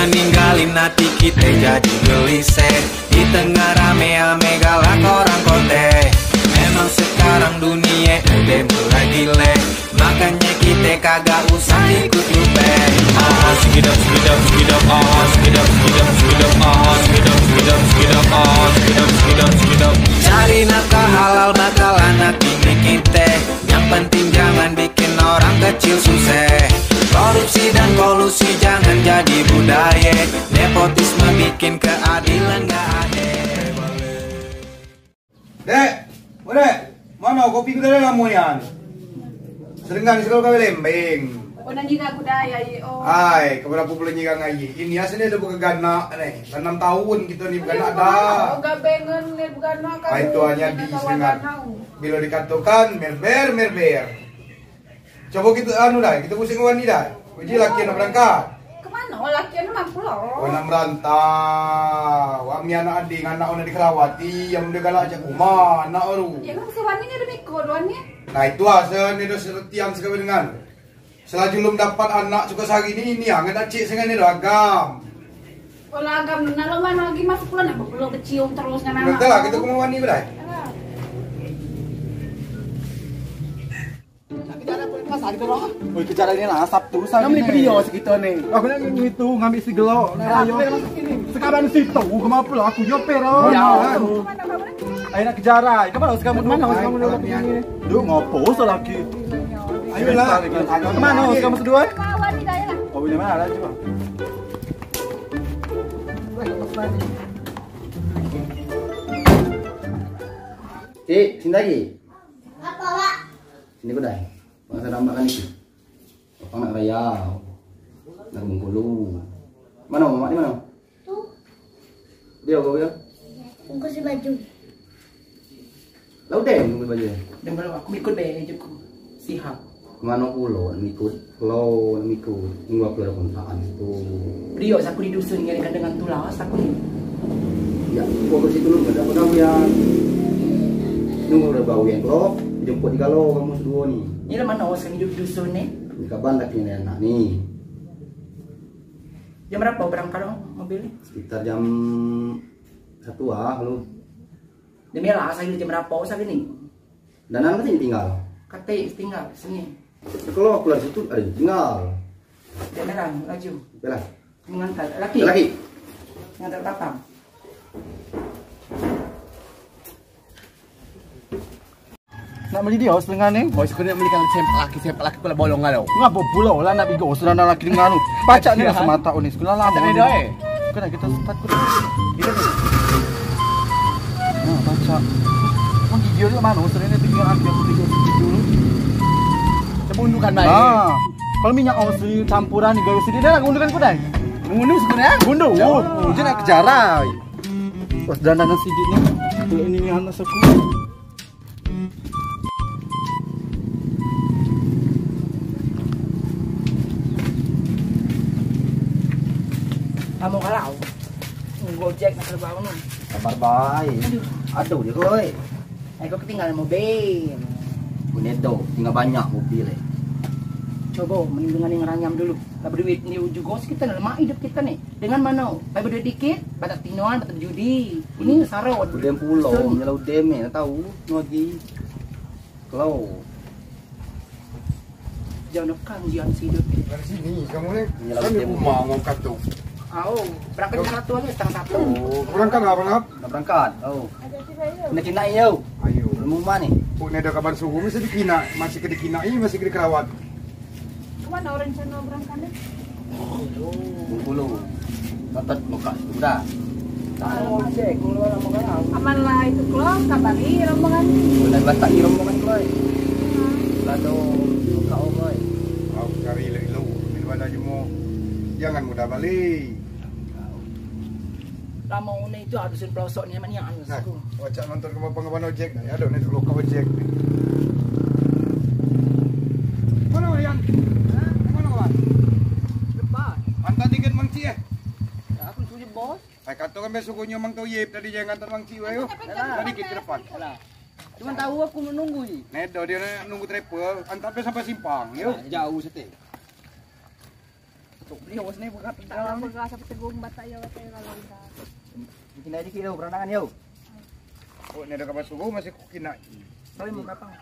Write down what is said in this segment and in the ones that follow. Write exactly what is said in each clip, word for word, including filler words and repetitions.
Ninggalin ati kite jadi geliseh di tengah rame-ame galak orang kote. Memang sekarang dunie udah mulai gile, makanye kite kagak usah ikut lupe. Ah, skidap, skidap, skidap, ah, skidap, skidap, skidap, ah, skidap, skidap, skidap, ah, skidap, skidap, skidap. Cari nafkah halal bakalan ati kite. Yang penting jangan bikin orang kecil susah. Korupsi dan kolusi jangan jadi budaya. Nepotisme bikin keadilan gak ada. Dek, oh, Dek, mano kopi ku tadi lamo nian? Seringan sekolah kawin lembeng. Oh, nang jiga ku daya, ye, oh. Ai, keberapa bulan jiga ngaji? Ini asli ada buka ganak nih. Enam tahun kita nih buka ganak dah. Oh, gabengan nih buka ganak. Ai, itu hanya di seringan. Bila dikatakan, merber, merber. Coba kita anu dah, kita pusing wan ni dah. Uji laki anak berangkat. Kemana? Oh, laki anak mampu lah. Oh, anak merantau. Ami anak ading, anak anak dikerawati, yang udah galak aja kuma, anak baru. Ya, kan si Wani ni ada mikot, Wani. Nah, itu asal ni dos sertiam sekali dengan. Selaju belum dapat anak suka sehari ni, ini yang ada cik sengan ni dah agam. Kalau agam, nak lo mana lagi masuk pulang, apa pulau kecium terus dengan anak. Betul lah, kita kuma Wani dah. Alah. Oi, kejar ini lah, Sabtu, Sabtu. Ngambil video segitu nih. Aku nak ngitu, ngambil si gelo, nah, ayo. Sekaban situ, kemana pula aku, yo, pero. Ya. Ayo nak kejar, ayo. Kemana, sekaban mana, sekaban mana ini? Duh, ngopo, usah lagi. Ayo lah. Kemana, sekaban sedua? Oh, ini mana, coba. Cik, sini lagi. Apa, Pak? Sini ku dai. Bangsa nama kan itu. Bapa nak raya. Nak Bengkulu. Mano, mamak di mano? Tu. Dia kau ya? Bungkus baju. Lau deh, bungkus baju. Dan kalau aku ikut deh, cukup. Siap. Mano pulo, nak ikut. Kalo nak ikut, minggu aku ada kontrakan tu. Rio, saku di dusun, ngelikan dengan tulas, saku ni. Ya, aku ke situ lu, ada pegawaian. Nunggu ada pegawaian, kalo jemput di kalo, kamu sedua ni. Ni lah mano, sang hidup dusun ni? Ni kapan laki ni anak ni? Jam berapa berangkat dong mobil ni? Sekitar jam satu ah, lu. Demi lah, saya jam berapa, saya ni? Dan anu kata tinggal? Kata tinggal, sini. Kalau aku lari situ, ada yang tinggal. Dia merah, laju. Belah. Mengantar laki. Laki. Mengantar tapang. Nak meli dia, setengah ni. Oh, sekolah nak meli kan sempak laki, sempak laki pula bolong kalau. Ngapa pula lah nak bigo, setengah laki dengan tu. Baca ni lah semata unis, sekolah lama ni. Kena kita start dulu. Kita ni. Nah, baca. Kan video dia mana? Usah ini tinggal ambil video dulu. Kita bundukan baik. Ah. Kalau minyak ong seri campuran ni, garis sini dah undukan ku dai. Undu sebenarnya? Undu. Oh, jadi nak kejarai. Pas dandanan sidik ni. Ini ni anak sekolah. Kamu kalau Gojek nak keluar ni. Kabar baik. Aduh. Aduh, dia koi. Eh, kau ketinggalan mobil. Punya tu, tinggal banyak mobil eh. Coba, mending dengan yang ranyam dulu. Tak berduit ni juga kita ni, lemak hidup kita ni. Dengan mana? Pai berduit dikit, batak tinuan, batak judi. Ini sarot. Udah pulau, nyelau dem eh, tahu, lagi. Kalau. Jangan kang, jangan sidut. Dari sini, kamu ni? Nyelau dem. Kami rumah, mau katu. Au, berangkat jam satu aja, setengah satu. Oh, berangkat apa, Lap? Nak berangkat, oh. Nak kena, yo. Ayo. Rumah ni. Kok ni ada kabar suruh, mesti dikena, masih kena kena, ini masih kena kerawat. Kemana orang sana berangkat ni? Bengkulu. Dapat muka sudah. Aman lah itu keluar, kabari rombongan. Bulan Batak di rombongan keluar. Lalu muka orang. Kau cari lagi lu, daripada jemu. Jangan mudah balik. Lama une itu harus pelosok ni, mana yang anu. Nah, aku wacak nonton ke pengawan ojek. Nah, ya, ada ni dulu ke ojek. Mana yang? Hah? Mana, kawan? Depan. Antar tiket Mang Cik, eh? Ya, aku suruh bos. Ai, kata kan besok kau nyomang tau yep tadi jangan antar Mang Cik, ayo. Tadi ke depan. Alah. Cuma tahu aku menunggu ni. Nedo dia nak nunggu travel, antar sampai simpang, yuk. Nah, jauh sete. Tok beli awas ni, buka pintu. Kalau buka sampai tegung batai ya, batai kalau kita. Bikin aja kilo beranangan, yo. Oh, ni ada kabar subuh masih kukina. Sorry, mau kapang.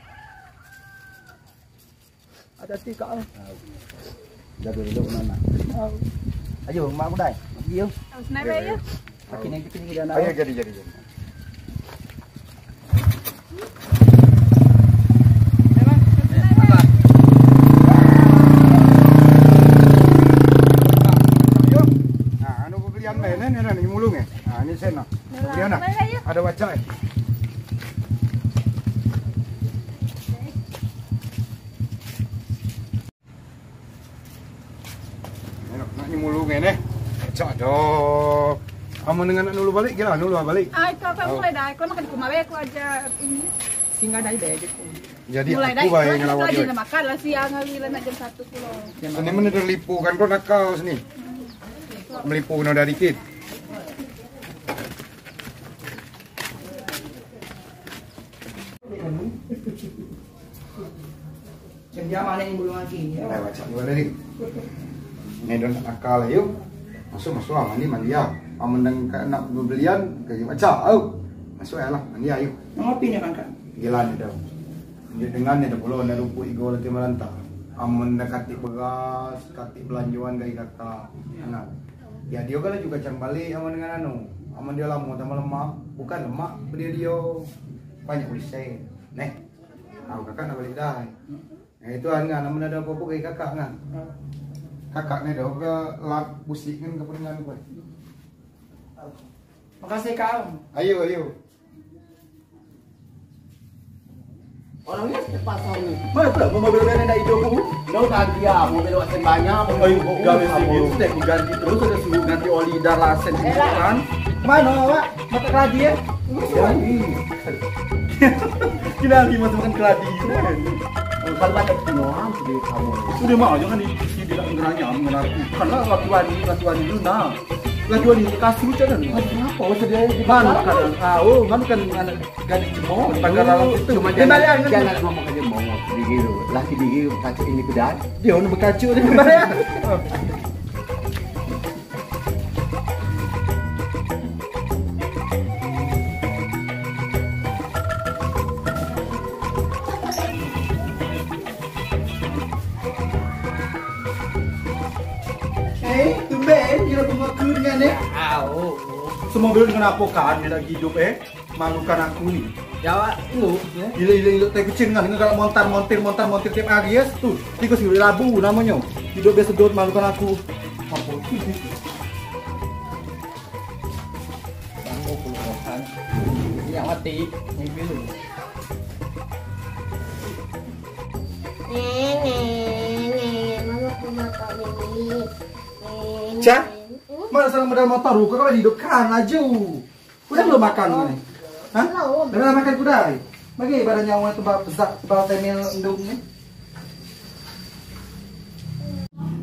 Ada tiga. Jaga dulu, mana? Ayo, mak udah. Ayo. Harus naik, ya? Kaki ni, kaki ni, ayo, jadi, jadi, jadi. Nah, anu pembelian main, ni, ni, ni, mulung, eh. Nah, ni sen, nah. Pembelian, nah. Ada wajah, eh. Enak, nak ni mulung ini. Cak dok. Amun dengan nak nulu balik, gila nulu balik. Ah, itu aku mulai dah. Aku makan kumare aku aja ini. Singgah dari bejek. Jadi mulai aku dah, baik aku ngelawat rajin dia. Makan lah siang hari lah nak jam satu pulang. Ini mana terlipu kan kau nak kau sini. Melipu no dari kit. Kerja mana yang belum lagi, ya? Dah baca dua kali. Ni don akal, yuk. Masuk, masuk, ah, mandi, mandi, ya. Amun dang ka nak bebelian, kerja baca, au. Masuk, ya lah, mandi, ayo. Ngopi ni, Bang, kan? Jalan ni dah. Dia dengan ni dah pulau, nak rumput igo lagi merantau. Amun dah katik beras, katik belanjuan, gai kata. Anak. Ya, dia kan juga cang balik amun dengan anu. Amun dia lama tambah lemak. Bukan lemak, dia, dia banyak usia. Neh. Au, kakak nak balik dah. Eh, itu kan, amun ada apa-apa, gai kakak kan. Kakak ni dah, ke lap busik kan, ke peningan kau. Makasih, Kak. Ayo, ayo. Orangnya cepat sana. Mana pula mobil-mobil yang dah hidup tu? Dah tak dia, mobil awak banyak, mobil. Ayo, ganti sini, setiap ganti terus, ada suruh ganti oli dah lasen kan. Mana awak? Makan keladi, ya? Keladi. Kita lagi masuk makan keladi. Kalau banyak penuhan, sedih kamu. Sudah mau, jangan di, di, di, ngeranya, ngeranya. Karena laki wani, laki wani dulu, nah. Laki wani, kasih hujan, kan? Kenapa? Oh, sedih. Mana kan? Ah, oh, mana kan anak gadis jemur, pagar dalam situ. Cuma dia balik, jangan ngomong aja mau. Diri, laki diri, kaca ini pedas. Dia orang berkaca, dia balik. Eh, tumben, kira bunga kun kan, eh? Au. Semua belum kenapa kan, dia lagi hidup, eh? Malukan aku ni. Ya, Wak, lu, ya. Gila, gila, gila, tai kucing kan, dengan galak montar, montir, montar, montir tiap hari, ya. Tu, tikus gila labu namanya. Hidup biasa dot malukan aku. Apa? Bangku puluh orang. Ini yang mati, mimpi lu. Nene, nene, mama pun makan ini. Nene. Cak, mana salah modal motor, kau kan hidup kan laju. Udah belum makan ni? Hah? Belum. Dah makan ku dah? Bagi badan nyawa tebal besar, tebal temel endung ni.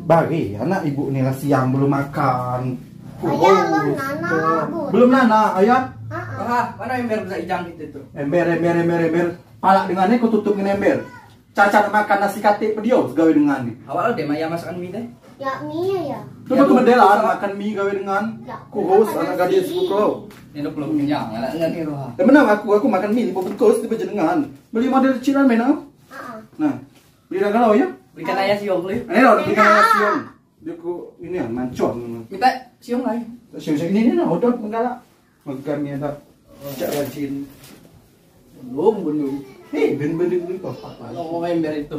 Bagi anak ibu ni lah siang belum makan. Ayah, belum nana, Bu. Belum nana, ayah? Ah, mana ember besar ijang kita tu? Ember, ember, ember, ember. Palak dengan ni ku tutup dengan ember. Cacat makan nasi katik pediu segawe dengan ni. Awak deh maya masakan mi deh. Ya, mi ya. Tutup tu mendela makan mi gawe dengan. Ya. Kuhus anak gadis sekolah. Ini belum kenyang, anak dengan ni roh. Eh, benar aku, aku makan mi lima bungkus di dengan. Beli model kecilan mana? Ah. Nah, beli dah kalau ya. Belikan ayah siung dulu. Ini loh, belikan ayah siung. Dia ku ini ya, mancon. Minta siung lagi. Siung, siung ini, ini nah, hodot menggalak. Makan ni dah. Cak rajin. Belum, belum. Hei, ben, ben, ben, ben, apa? Kalau mau main biar itu.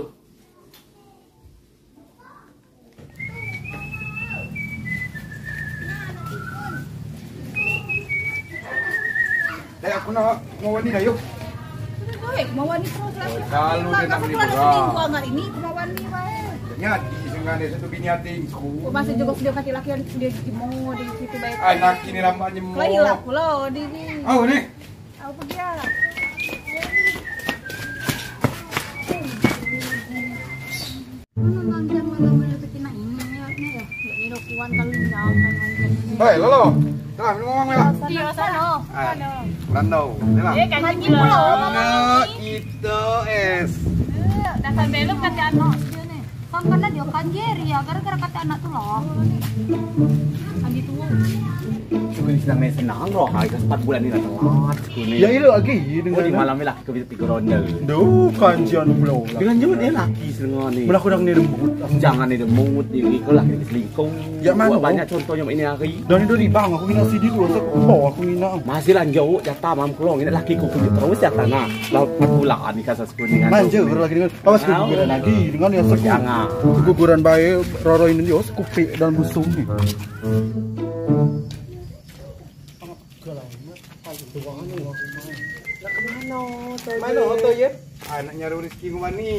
Eh, aku nak mau ni dah, yuk. Sudah, baik, mau ni terus lah. Kalau dia tak boleh seminggu, hari ni mau ni, baik. Nyadi sengada satu bini hati ku. Oh, masa juga sudah kaki laki yang dia jemur di situ, baik. Ai, laki ni lama jemur. Kau hilang pula di ni. Oh, ni. Au pergi ah. Mana nanti mana mana kita ini ya, ni ya. Ni dokuan kalau jam kan nanti. Hei, Lolo. Telah minum uang ya? Iya, sana. Ah, Lando. Telah. Eh, kan lagi pulang. Mana kita es? Dasar belum kan dia no. Dia ni. Karena dia kan Jerry ya, gara-gara kata anak tu lah. Kan gitu. Suka senang main senang loh, hari ke empat bulan ini dah telat. Suka ni. Ya, iya lagi. Oh, di malam ni laki ke tiga ronde. Duh, kan sian pulo. Dengan jemput dia laki senang ni. Malah kurang ni lembut. Jangan ni lembut, ini ke laki selingkuh. Ya, mana? Banyak contohnya ini hari. Dan itu di bang, aku kena sidi dua, aku bawa, aku kena. Masih lanjut, jatah mam kelong, ini laki ku kunjuk terus ya tanah. Lalu pulaan ni kasar. Kuningan. Mas, tu. Jauh lagi dengan, awas, keguguran lagi dengan yang seku. Jangan. Keguguran bae, roro ini, yo, sekupik dalam busung ni. Mana oto, ye? Anak nyaru rezeki ke mani.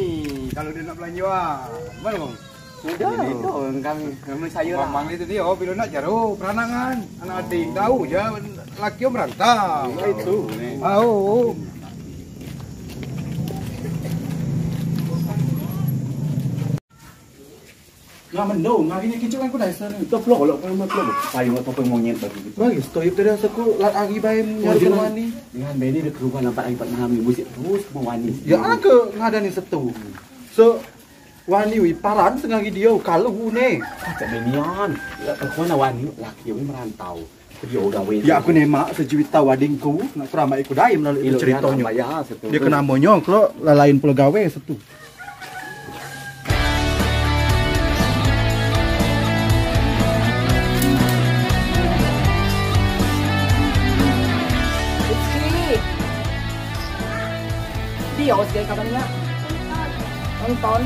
Kalau dia nak belanja, ah. Mana, Bang? Udah, itu kami, kami sayur lah. Mamang itu dia, oh, bila nak jaru, peranangan. Anak ading tahu je, laki merantau. Ya, itu. Ah, oh, oh. Nga mendung, nga kini kicik kan ku dah sana. Itu pelok, pelok, pelok, pelok. Payung atau pun monyet bagi gitu. Bagi, stoyip tadi asaku, lat agi bae nyari kemani. Dengan bini dia keluar nampak lagi empat malam ni, musik terus ke mawani. Ya, aku ngadani setu. So, wani wi paran setengah video kalau hune. Kacak binian. Kau na wani laki wi merantau. Dia gawe. Ya aku nemak sejuta wadingku nak keramat iku dai melalui ceritanya. Dia kena monyong kalau lalain pula gawe setu. Dia oke kabarnya. Nonton.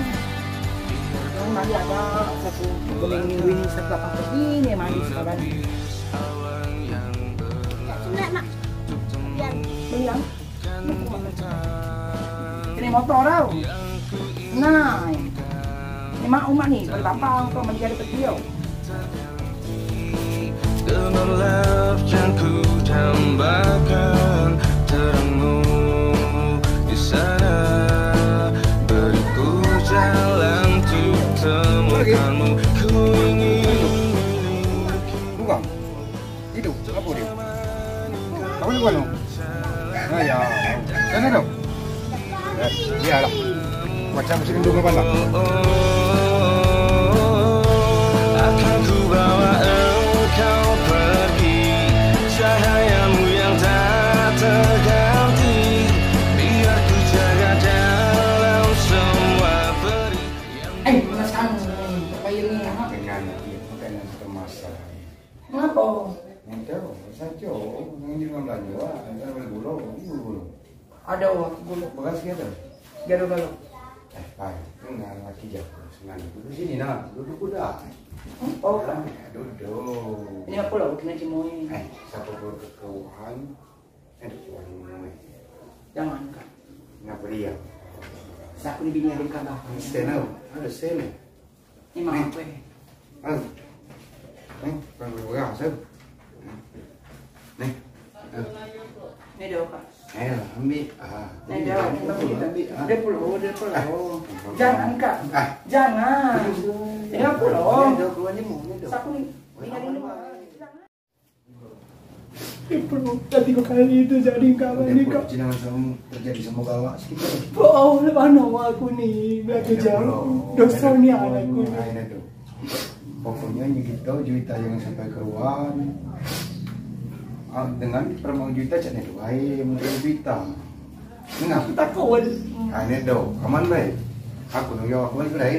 Yang mari ada satu bening wini satu apa ini mari sekawan. Belian. Kena motor tau. Nah. Ini mak umat ni, boleh bapa untuk menjadi petiu. Dengarlah yang ku dambakan, terangmu di sana, beriku jalan untuk temukanmu. Ku ingin memiliki. Bukan. Hidup, apa dia? Kamu juga, no? Ah, ya. Sana, no? Ya, iyalah. Macam si kendung apa, no? Akan ku bawa engkau pergi, cahayamu yang tak terganti, biar ku jaga dalam semua peri. Eh, mas kamu, apa ini, ha? Dengan, iya, bukan yang kemasan. Ngapa? Nggak tahu, saja. Nang di mana belanja, wah, nggak ada gula, ini gula. Ada, wah, gula. Bekas kita. Gado galo. Eh, pai, ini lagi jago. Senang duduk sini, nah, duduk udah. Hmm? Oh. Ah, duduk. Ini apa lah, kena cemoi. Eh, siapa perlu kekauan? Eh, duduk uang. Jangan, Kak. Ngapa dia? Saku ni bini ada di kamar. Stand up. Ada stand up. Ni mak aku, eh. Ah. Eh, bukan berperang, Sam. Ni. Ah. Ni dah, Kak. Eh, ambil. Ah. Ni dah, ambil, ambil, ambil, ah. Dia puluh, dia puluh. Ah. Jangan, Kak. Ah. Jangan. Dia puluh. Ni dah, keluar ni, ni dah. Saku ni, tinggal dulu. Eh, bro, dah tiga kali itu jadi kawan ni, Kak. Jangan sama terjadi sama kawan kita. Oh, mana aku ni? Biar tu jauh. Dosa ni anak aku ni. Pokoknya ni kita juita jangan sampai keluar. Ah, dengan permang juita cak ni tu. Ai, menurut juita. Ngapa? Takut. Ane do, aman bae. Aku nang jawab aku lagi bae.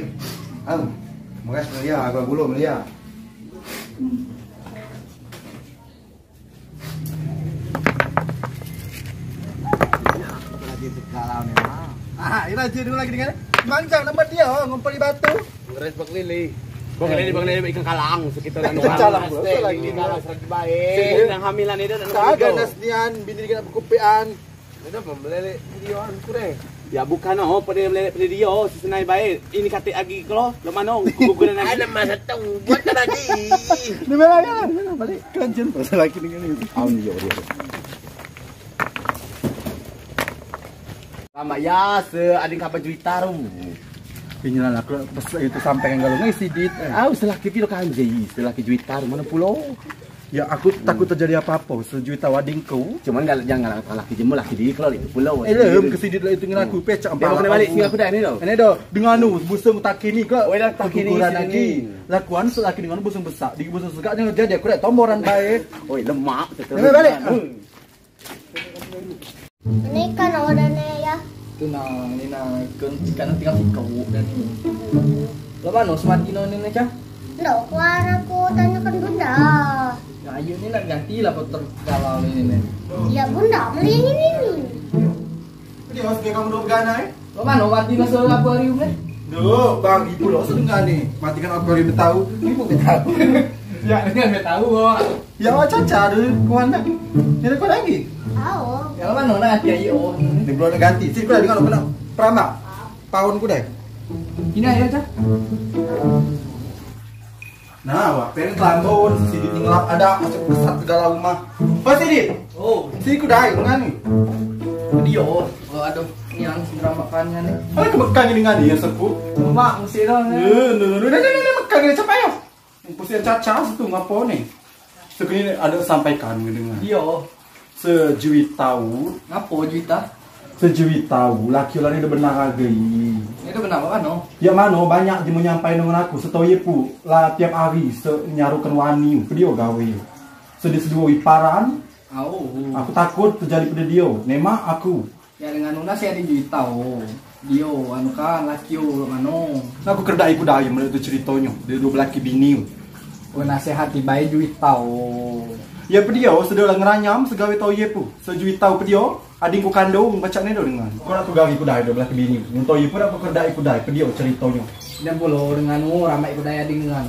Au, makasih ya, aku gulung ya. Ah, ini aja dulu lagi dengan Bang Jang, nama dia, oh, ngumpul di batu. Ngeres Bang Lili. Bang Lili, Bang Lili, ikan kalang, sekitar anu kalang. Calang, bos, lagi. Ini kalang seragi baik. Sini. Nang hamilan itu, nang kagak hamilan. Nasnian, bini dengan kupian. Dah meleleh video an kurang. Ya bukan, oh, pada meleleh pada dia, oh, si senai bae. Ini kata agi kalau lo mano, kubukuran agi. Ada masa tong buat lagi. Ni mana ya? Balik kan jen pasal lagi dengan ini. Aun dia dia. Lama ya, se ading kapan juita ru. Inilah aku pas itu sampai kalau ngisi dit. Au, selaki piro kan jadi, selaki juita ru mana pulo? Ya, aku takut terjadi apa-apa. Sejuta wadingku. Cuma jangan laki jemu, laki diri kalau itu pulau. Eh, lem ke sidit lah itu dengan aku, pecah. Dia mau kena balik sini aku dah ni tau. Ini dah dengan anu, busung tak kini ke. Oh, dah tak kini. Lakuan selaki dengan busung besar, di busung segak jangan jadi aku dah tomboran baik. Oi, lemak betul. Ini balik. Ini kan udah nih ya. Tu nah, ini nah, kan, kan tinggal si kau dan ini. Lo mano semati no ini, Cah? Ndak, kuan aku tanyakan bunda. Nah, ayo ni nak ganti lah kotor galau ini nih. Ya, bunda, meli ini nih. Jadi, mas, kamu dua begana, eh? Lo mano mati masa aku hari ini? Duh, bang, ibu lo sedang ni. Matikan aku hari tahu, ibu tahu. Ya, ini nggak tahu, kok. Ya, awak caca dulu, kuan nak. Ini kuan lagi. Awo. Ya, lo mano nak hati ayo. Ini belum ganti. Sini kuan dengan kena perambah. Paun ku dai. Ini aja, Cah. Nah, wah, pengen kelambon, sidit ngelap ada, macam besar segala rumah. Wah, sidit. Oh. Sini ku dai, dengan ni. Dia, oh, aduh, yang segera makan kan ni. Ada kebekan ini dengan dia, sepuh. Mak, mesti dah. Eh, no, no, no, no, no, no, makan ini, cepat ya. Pusing caca situ, ngapo ni? Sekini ada sampaikan dengan. Iya. Sejuwi tau. Ngapo juwi tau? Sejuwi tau, laki ular ni dah benar lagi. Ini dah benar apa, no? Ya mano, banyak je menyampai dengan aku. Setahu ye pu, lah tiap hari se nyarukan wani, pedio gawe. Sedih-sedih iparan. Au. Aku takut terjadi pada dia. Nemak aku. Ya, dengan anu nasihat juwi tau. Dio, anu kan, laki u, mano. Nah, aku kerdak iku dah, yang mana tu ceritonyo. Dia dua belaki bini. Oh, nasihat bae juwi tau. Ya, pedio, sedolah ngeranyam, segawe tau ye pu. Sejuwi tau pedio, ading ku kandung, baca ni dah dengan. Kau nak tu gawe iku dah, dua belaki bini. Ngunto ye pu, aku kerdak iku dah, pedio ceritonyo. Dan pulo dengan, oh, ramai iku dah ading dengan.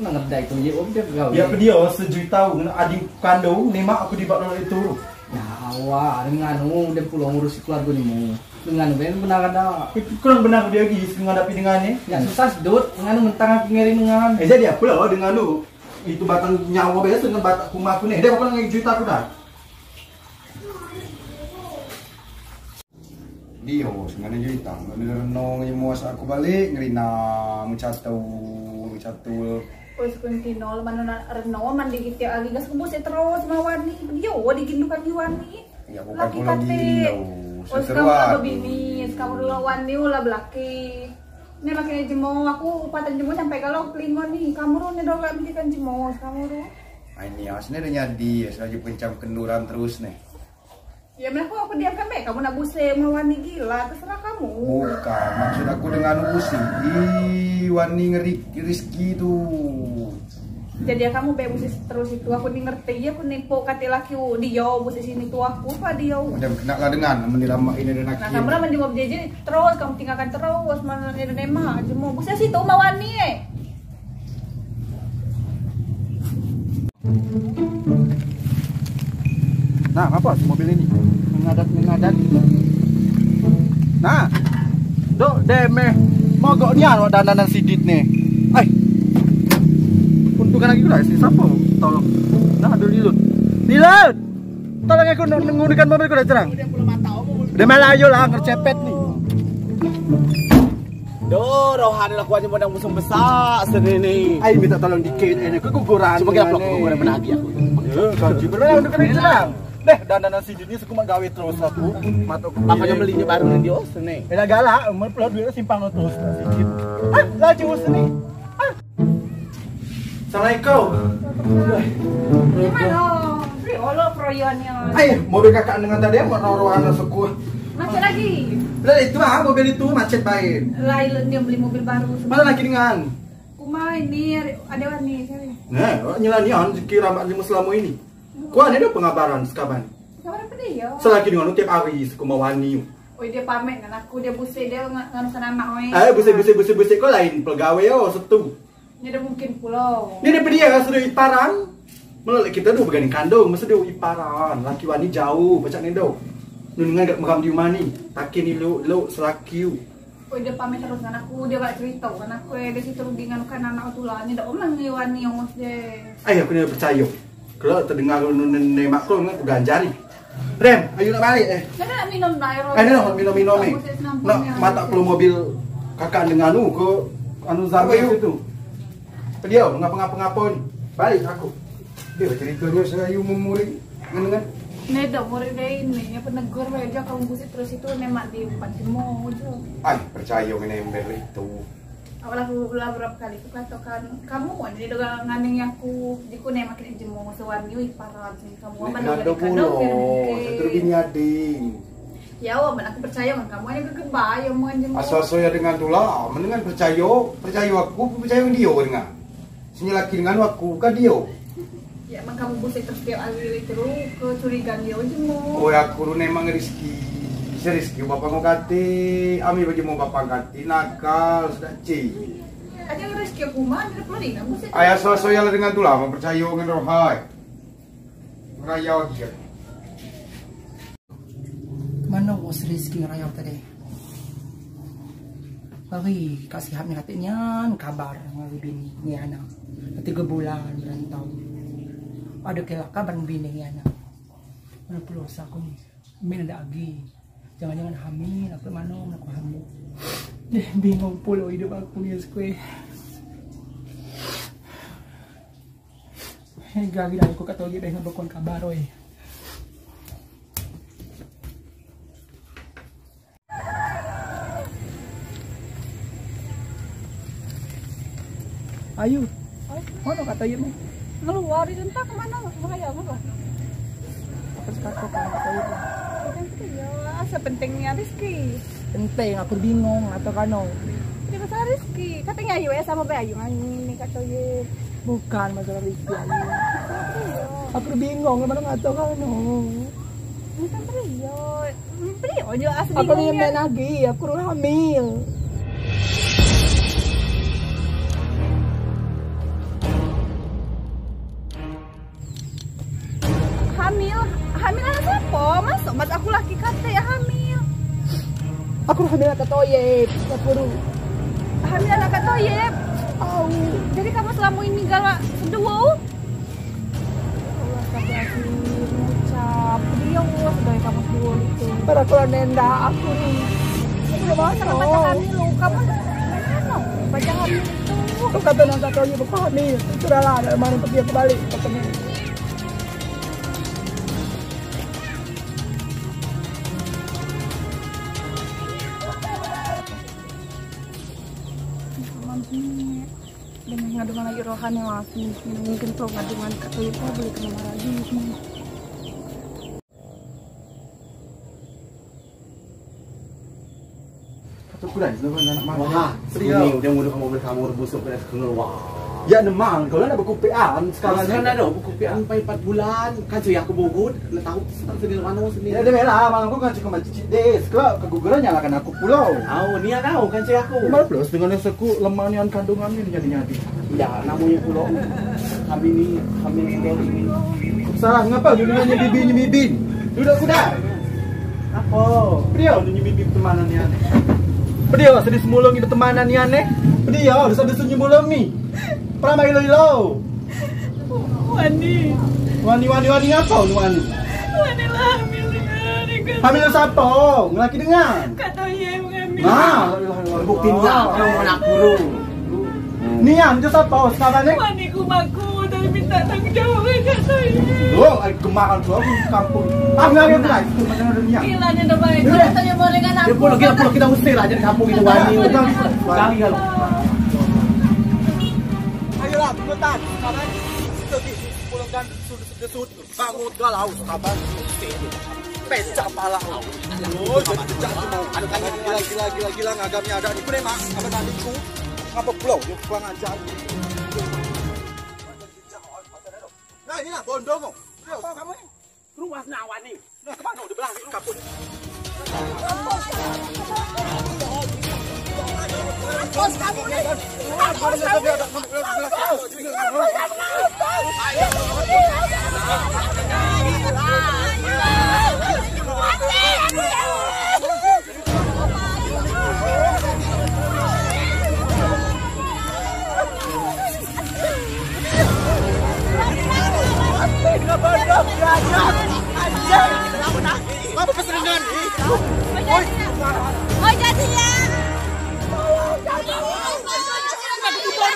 Nang ngerdak itu ye, om, dia gawe. Ya, pedio, sejuwi tau, dengan ading kandung, nemak aku di bak itu. Ya, awak, dengan, oh, dia pulo ngurus keluarga ni, mo. Dengan, ben, benar ada. Kurang benar dia lagi, menghadapi dengan ni. Ya, susah sedut, dengan mentang aku ngeri dengan. Eh, jadi apa lah, dengan tu? Itu batang nyawa biasa dengan batang kuma aku ni. Dia apa nang juta aku dah? Dio, sengana juta. Ngena reno ngemuas aku balik, ngerina mecatul, mecatul. Oi, sekunti nol, mana nak reno, mandi kita lagi, gas kebus terus, mawan ni. Dio, digindukan di wani. Ya, bukan laki pulang kate. Gindu. Oh, sekarang ulah bebini, sekarang ulah wani, ulah belaki. Ni makin jemo, aku upatan jemo sampai kalau kelima ni. Kamu ru ni dong lak belikan jemo, kamu ru. Ai ni, asne dah nyadi, asal je pencam kenduran terus ni. Ya, melaku aku diamkan bae, kamu nak buse sama wani gila, terserah kamu. Bukan, maksud aku dengan buse. Ih, wani ngeri rezeki tu. Jadi ya kamu be buse terus itu, aku ni ngerti, aku ni po kate laki u, dio buse sini tu aku, apa dio. Udah, kena lah dengan, mending lama ini dan. Nah, akhir. Kamu lah mending mau jadi terus, kamu tinggalkan terus, mana ini dan emak, jemo buse situ sama wani eh. Nah, apa si mobil ini? Mengadat, mengadat. Nah, dok deme mogok ni anu dandanan sidit ni. Ai. Untung kan lagi lah si siapa? Tolong. Nah, ada Lilut. Lilut. Tolong aku ngu-, ngudikan mobil ku dah cerang. Dia malah ayo lah ngercepet ni. Duh, rohani laku aja modang musuh besar sini ni. Ai, minta tolong dikit, ini keguguran. Cuma kira pelok keguguran menagih aku. Ya, gaji berapa untuk kena cerang? Deh, dandanan sidit ni seku mak gawe terus aku. Matok. Makanya belinya baru ni dia sini. Eh, dah galak, umur pelok duit simpang terus. Hah, laju sini. Hah? Assalamualaikum. Gimana? Beri olo proyonnya. Ai, mobil kakak dengan tadi mau roro anak seku. Macet lagi. Lah, itu ah, mobil itu macet bae. Lah, dia beli mobil baru. Mana laki dengan? Kuma ini ada warni saya. Nah, nyelanian kira mak lima selama ini. Kuan ada pengabaran sekaban. Kabar apa dia? Selaki dengan tiap hari seku mawani. Oi, dia pamit dengan aku, dia buse, dia nga-, nganukan anak, oi. Eh, buse, buse, buse, buse, kau lain pelegawe, oh, setu. Ni dah mungkin pulau. Ni dah pedia, sedu iparan. Mula kita tu begani kandung, masa dia iparan. Laki wani jauh, pacak ni doh. Nun dengan kat makam di rumah ni. Takin ni lo, lo, selaki u. Oi, dia pamit terus dengan aku, dia balik cerita dengan aku, eh, dia situ rugi nganukan anak tu lah. Ni dah omang ni wani, ongos dia. Ai, aku ni percaya. Kalau terdengar nun nenek mak kau, aku ganjari. Rem, ayo nak balik, eh. Mana nak minum air? Eh, ni nak minum-minum, eh. Nak matak perlu mobil kakak dengan anu ke anu zaman itu. Dia ngapa-ngapa-ngapa ni. Balik aku. Iyo, cerita nyo saya muring ngan-ngan. Neda muring deh ini, ya penegur bae aja kamu busi terus itu memang di empat jemo aja. Ai, percaya ngan ember itu. Awak aku ulah berapa kali ku katakan, kamu wan ni dengan ngandeng aku, jiku ne makin jemo sewan ni, ih, parah sih kamu. Nek amat nada dengan pulo, kandang, saya terus bini ading. Ya, wah, mana aku percaya ngan kamu, hanya gegebai, ya, mau jemo. Asal saya dengan tulah, mendingan percaya, percaya aku, percaya dia dengan. Sini laki dengan aku, kan dia. Ya, emang kamu busi terus tiap hari terus kecurigaan dia jemo. Oh, ya, aku ni emang Rizky. Bisa Rizky, bapak mau kati, ami baju mau bapak kati, nakal, sudah cik. Aja Rizky aku mah, dia perlu dengan busi. Ayah so-so ya dengan tulah, mau percaya dengan rohai. Raya dia. Mano bos Rizky ngerayau tadi? Hari Kak Sihab ni kata nian kabar ngan bini ni anak. Tiga bulan merantau. Ada kela kabar bini ni anak. Mano pulo usaha aku ni? Min ada agi. Jangan-jangan hamil, aku mano, mano aku hamil. Deh, bingung pulo hidup aku ni, sekue. Hei, gagi dah aku kata lagi dah ngebekon kabar, oi. Ayu. Oi. Mano Kak Toyib ni? Ngeluar itu entah ke mano, merayau ke mano. Apa sekarang kau Kak Toyib ni? Bukan itu ya, asa pentingnya Rizky. Penting, aku bingung atau kano. Jadi masalah Rizky. Katanya Ayu, eh, sama bae Ayu ngan ini Kak Toyib. Bukan masalah Rizky, Ayu. Aku bingung, mana nggak tahu kan, no. Bukan Rizky. Rizky, oh, jelas aku bingung, ni ya. Main lagi, aku udah hamil. Hamil? Hamil anak siapa? Masuk mat aku laki kata ya hamil. Aku hamil anak Kak Toyib, aku ru. Hamil anak Kak Toyib? Au. Jadi kamu selama ini galak seduo? Ya Allah, astagfirullahaladzim, ngucap. Dia ngurus dari kamu seduo itu. Pada kalau nenda aku ni. Aku udah masuk. Sama baca hamil lu, kamu mana? Baca hamil itu. Kau kata anak Kak Toyib, aku hamil. Sudahlah, ada mana pergi, aku balik. Katanya. Dengan ngandungan lagi rohani masih mungkin kalau ngandungan kata itu boleh kena marah lagi. Kata kurang, nama anak mama. Wah, serius. Ini udah mudah kamu beli kamu rebus sampai keluar. Ya, nemang, kalau nak berkupian, sekarang ni. Sekarang ada berkupian sampai empat bulan. Kan saya aku bogut, nak tahu. Sedih mano sini. Ya, dah lah, malam aku kan cakap macam cik des. Kelak keguguran nyalakan aku pulo. Au, ni ada kan cakap aku. Malam plus dengan aku lemah ni kandungan ni nyadi-nyadi. Ya, namanya pulo. Kami ni, kami ni, ini. Salah, ngapa duduk dengan nyebibi, nyebibi? Duduk kuda. Apa? Beliau ni nyebibi pertemanan ni aneh. Beliau sedih semulung ni pertemanan ni aneh. Beliau sedih semulung ni. Pernah main ilo-ilo. Wani. Wani, wani, wani apa ni wani? Wani lah hamil dengan. Hamil siapa? Ngelaki dengan. Kata iya hamil. Nah, la ilaha illallah. Bukti nak, kamu nak guru. Nian, itu siapa? Sekarang ni? Wani ku maku, tapi minta tanggung jawab, kata iya. Oh, ai kemakan tu aku kampung. Ah, nggak ada lagi. Itu macam ada nian. Gila, dia dah baik. Dia dah tanya mau dengan aku. Dia pun lagi, apa kita usir aja di kampung itu, wani. Bukan. Cari kalau. Ayolah, cepetan. Sekarang kita di sepuluh kan, sudah, sudah, sudah. Bangun galau, sabar. Pecah pala. Oh, jadi pecah tu mau. Gila, gila, gila, gila, ngagamnya ada ni. Kau dah mandi ku. Ngapa pulau? Dia kurang ajar. Nah, ini lah, bondong kau. Apa kamu ni? Ruas nawan ni. Nah, kemana? Udah belah ni, kaput. Apa pesanan ni? Oi, jadi ya.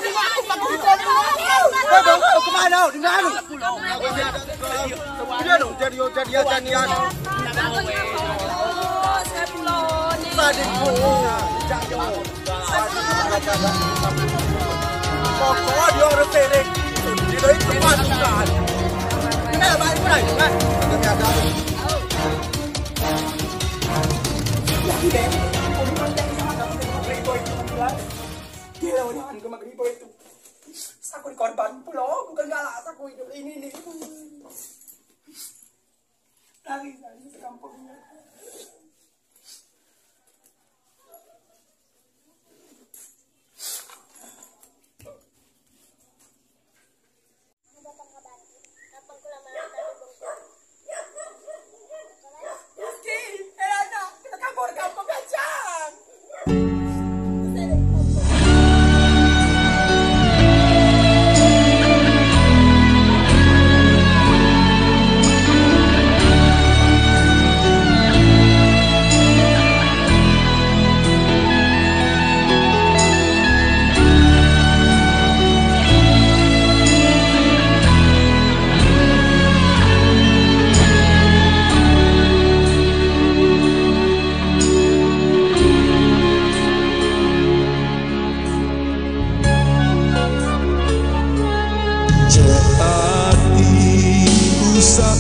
Eh, bang, kemana? Di mana? Dia dong, jadi, jadi, jadi, jadi. Tadi, oh, jadi. Pokoknya dia orang sering. Dia itu pasukan. Eh, baik, baik, baik. Dia ada. Lagi deh. Gila, orang ke Maghrib itu. Saku dikorban pulo, bukan galak saku hidup ini, ini. Lari, lari sekampung. Cek ati usah